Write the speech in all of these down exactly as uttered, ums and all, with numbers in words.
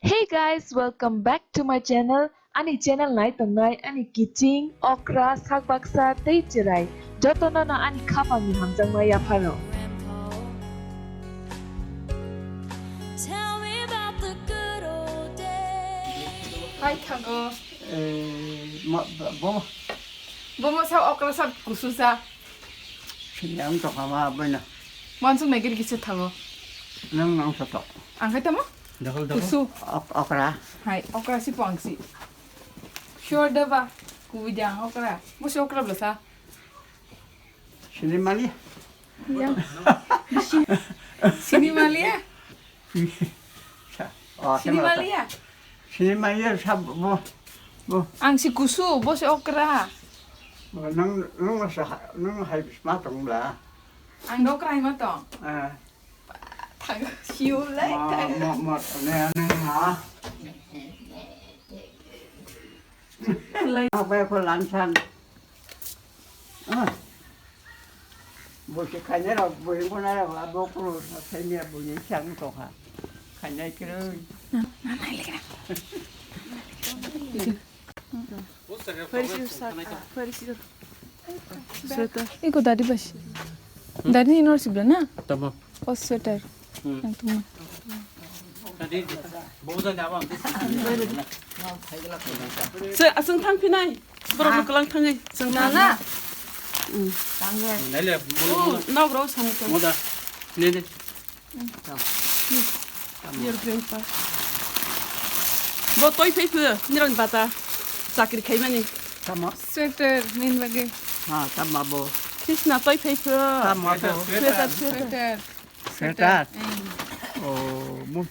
Hey guys, welcome back to my channel. Ani channel nai tongnai ani kiching, okra, sak baksa tei chwrai jotono no ani khapang ni hamjakma yapharo. Tell me about the good old days. Hai thango. Eh, ma, ba, bomo. Bomo sa okra sa kusu sa. Sini ang tokha ma boina. Wansuk nai giri kisa thango. Nang nang sa tok. Ang khai tamo? Double, double. Kusu. Ok-, okra. Hai, okra si pang si. Sure da ba. Kuwi da okra. Mo si okra bla sa. Sini mali. Ya. Sini mali ya. Sa-, oh, sini mali ya. Sini mali ya sa bo, bo. Ang si kusu, bo si okra. Bo nang, nang sa, nang hai bisma tong bla. Ang okra hai ma tong. Eh. Thang siu lai. Ma, ma, ma, ne, ne, ha. Lai. Apa ko lansan. Ah. Bo se khainai rok, bo ringo nai rok, abo kuro khainai bo ni chang to kha. Khainai kiro. Sweater. Iko dadi bas. Dadi ni nor sibla na? Tamo. O sweater. Hmm. Yang tuma. Tadi, bo jani abo ang. Se asung thang phinai. Borok no kelang thangwi chwng na na. Naile, mono, mono. Nok rok sani to. Moda. Ne, ne. Your grandpa. Bo toi phai phu, nirok bata. Chakri khaimani. Tamo. Sweater, min bagwi. Ha, tamo bo. Krishna toi phai phu. Tamo bo. Sweater, sweater. Sweater. Sweater. Mm. Oh, mu.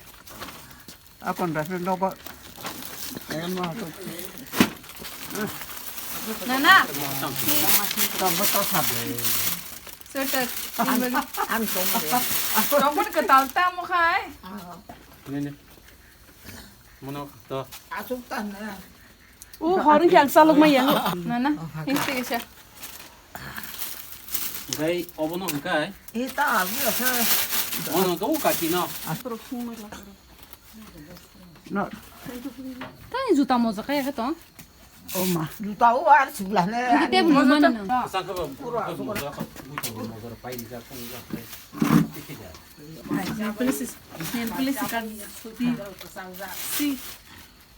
Akon dah sih nopo. Ayo mau tu. Nana. Kamu tahu sabe. Sweater. An, an tong deh. Tong pun ketal tamu kai. Ini nih. Mana tuh? Asuk tan na. Uh, horing yang saluk mai yang. Nana, ini sih siya. Gai obo no hingkai. Ita abi asa. Ono to kaki no. Asuk sung na. No. Tani juta moja kaya ka to? O ma. Juta o ar sibla ne. Ini table mana no? Sangka ba. Pura moja ka. Moja pai ni ka kong ka. Nail polish is, nail polish is kan. See. See.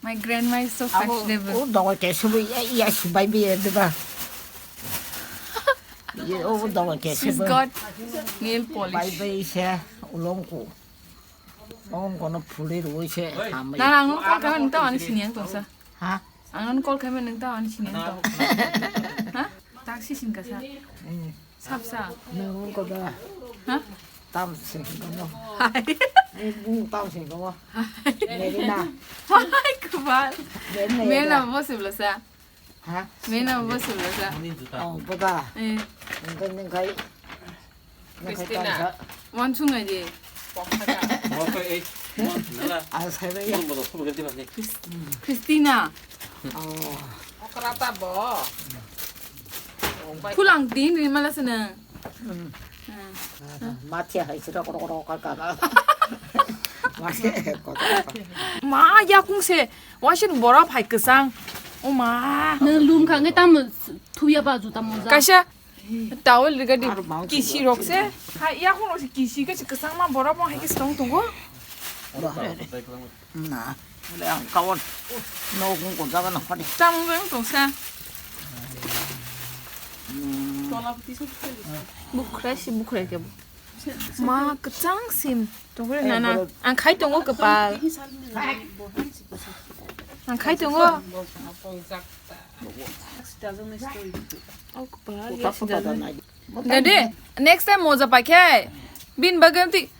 My grandma is so fashionable. O dogo te subu ya, ya sibai bi ya de ba. Ye o dogo te subu. She's got nail polish. Bai bai se ulong ko. Ong kono phuli roi se hamai. Nana, ang call khaimani nung tao ani sini ang tongsa. Ha? Ang nung call khaimani nung tao ani sini ang tong. Ha? Taksi singka sa. Hmm. Sapsa. Nung ko da. Ha? Tam sing ko no. Hai. Ni bung tam sing ko. Hai. Ni na. Hai, kebal. Ni na. Mena bos belasa. Ha? Mena bos belasa. Oh, boda. Eh. Nung kai nung kai. Nung kai Christina. Tam sa. Wan sungai di. Mo ko ei. Nala. Ah, sai ba ya. Mo do ko ganti ba ni. Christina. Oh. Okrata bo. Pulang din ni mala sana. Hmm. Mathia hai sira koro koro ka ka ka. Mathia koro koro. Ma yakung se wasin borok hai kwchang. O ma. Nang lum kha ngai tam thuya ba juta moja. Kaisa towel riga di kisi rok se. Hai yakung rok se kisi ka se kwchang ma borok mo hai ke song tongo. Na, le ang kawan. No kung ko jaga na khani. Tam bai tong sa. Bukhrai si bukhrai ke. Ma kachang sim. Tongre nana. Ang khai tongo kapal. Ang khai tongo. Oh kapal. Dede, next time moja paikhe. Bin bagam ti.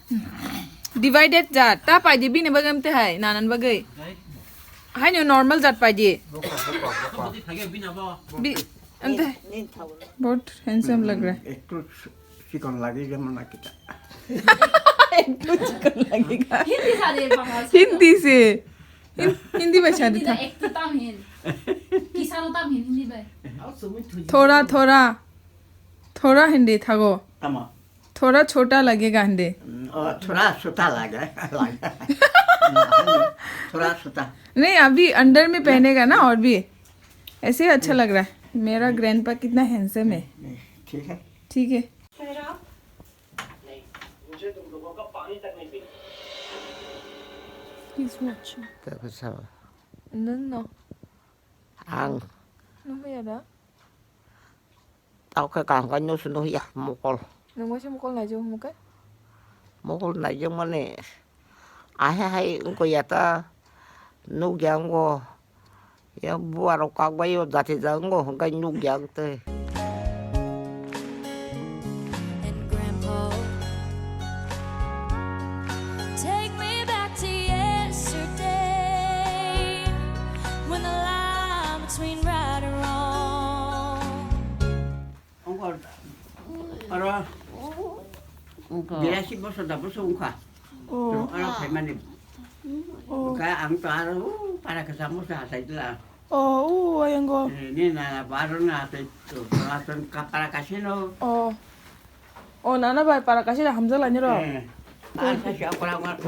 Divided jat, ta pai di bini bagwi amte hai, nanan bagwi. Hai no normal jat pai di. Bi, amte. बहुत handsome लग रहा है। একটু চিকন লাগে যেমন নাকি তা। একটু চিকন লাগেগা। हिंदी से। हिंदी भाषा था। एक तो तामहिन। किसानो तामहिन हिंदी भाई। थोड़ा, थोड़ा, थोड़ा हिंदी था वो। Tamo. थोड़ा छोटा लगेगा हिंदी। Mm, oh, थोड़ा छोटा लगे, लगे। थोड़ा छोटा। नहीं, अभी अंडर में पहनेगा ना, और भी ऐसे ही अच्छा लग रहा है। मेरा ग्रैंडपा कितना हैंडसम है। ठीक है। ठीक है। He's watching. Kaya ko sa. No, no. Ang. Ano ba yara? Tao khe kaham khe nusu nuya mokol. Nwng waisa mokol naijak hwnmokhe? Mokol naijak mani. Ahai hai wngkha ya ta. Nukya wngkha. Ya buarok kagbaio jati ja wngkha hwnkhe nukya wngtwi. And Grandpa, take me back to yesterday when the line between right and wrong. Ongkor, aro, ongkor. Birasi bosor da bosor ongkha. Oh. Aro phaimani. Oh. Ongkha ang to aro, uh, para kasa mosa hasai dila. Oh, uh, ayango. Eh, ni na, na, baro na, te, to, to, to, ka, para kasino. Oh. Oh, nana bai para kasino hamjak lainiro. Eh. Asa si okra ngar.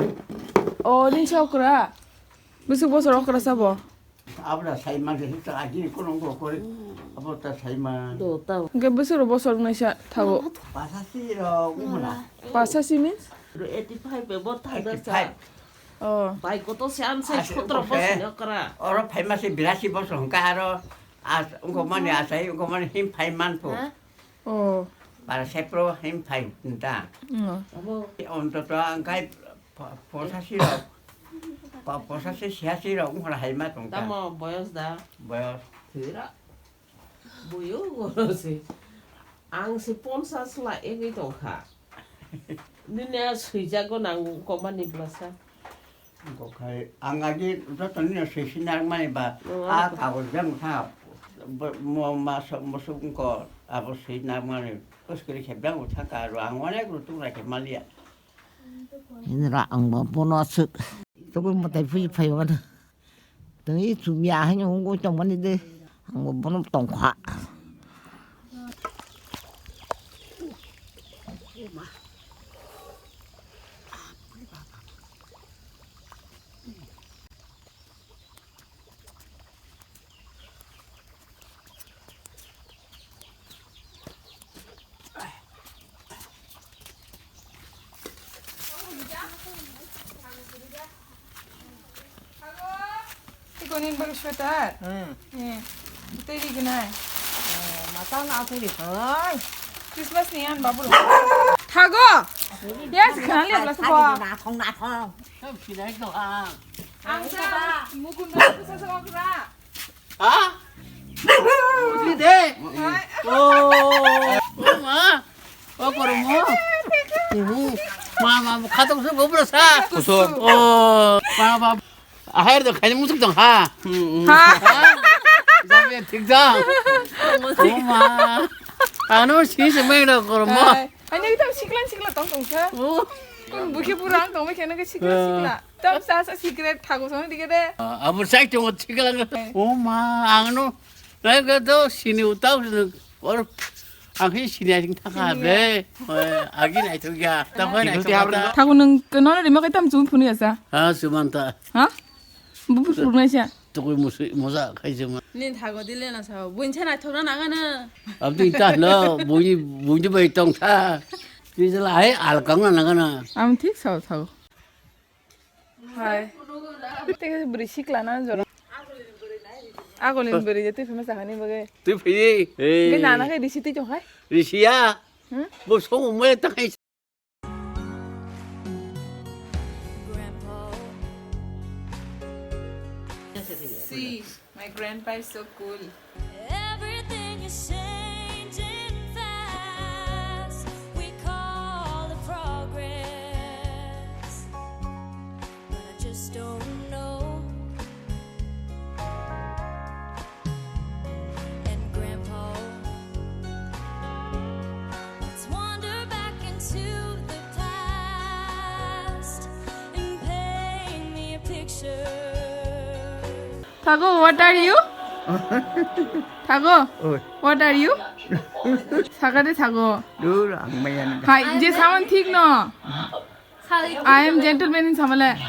Oh, din si okra. Busuk bosor okra sabo. Abra sai man de ta aji ko nong ko kore. Abo ta sai man. Do ta. Hwnkhe bwswk rok bosor wngnaisa thago. Pasasi rok wngmana. Pasasi means? Eighty five ebo thajak sa. Eighty five. Oh. Bai koto se am sai sotro bosor ni okra. Oro phaima se birasi bosor hwnkha aro as wngkho mani asai wngkho mani him phai man pho. Ha? Oh. Para sepro him phai nta. Mm. Abo. Ontoto angkai po-, posasi rok. Po-, posasi siasi rok wngkha hai ma tongkha. Tamo boyos da? Boyos. Thwira. Boyo goro se. Ang se ponchas la egwi tongkha. Nini a swijago nang komani blasa. Wngkha khai ang agi joto nini swi swi narwkmani ba, oh, a kagoj beng kha, bo-, mo-, ma so-, mosuk wngkha, abo swi narwkmani, uskuri khe beng thangkha, aro ang onek rutung rai khe maliya. Hini ra ang bo bono aswk, tugui mwtai phui phai mano. Tei chumya haino wngwi tongmani de, ang bo bono tongkha. Iko nin bagwi sweater? Hmm. Eh, tei ri gnai. Eh, mata na tei ri hai. Christmas ni an babu. Thago. Yes, khana liya plus ko. Nathong, nathong. Sob sinai to ha. Ang sa mukun na sa sa kra. Ha? Uli de. Hai. Oh, oh, ma. Oh, koromo. Ibu. Ma, ma, khatok se bobra sa. Kusur. Oh, ma, ma. Ahar do khai musuk dong ha. Hmm, hmm. Ha? Ha? Jabe thik da. Oh, ma. Ano si se mai da koromo. Hai. Ani tam siklan sikla tong tong sa. Oh. Kun bukhe pura ang tong me khena ke sikla sikla. Tam sa sa secret thago song dige de. Ah, abo sai tong sikla. Oh ma, ang no. Lai ga do sini utau sini. Or ang hi sini asing thaka be. Agi nai thok ya. Ta khoi nai thok ya. Thago nung no rima kai tam chum phunu ya sa. Ha, sumanta. Ha? Bubur phunu ya sa. Tukui musi moja khai jema. Nin thago dile na sao. Buin cha naithok na nangana. Abdi ta lo, buin buin bai tong tha. Tui jala hai al kang na nangana. Am thik sao thago. Hai. Tei bwrwi sikla na jora. Agolin bwrwi je twi phima sahani bagwi. Twi phai. Be nana kai risi twi chong hai. Risi ya. Hmm? Bo song mo ta kai. See, my grandpa is so cool. Everything is changing fast. We call it progress, but I just don't know. And Grandpa, let's wander back into the past and paint me a picture. Thago, what are you? Thago, oi. What are you? Sakade Thago. Dur, ang mayan. Hai, je saman thik no. I am gentleman in Samale.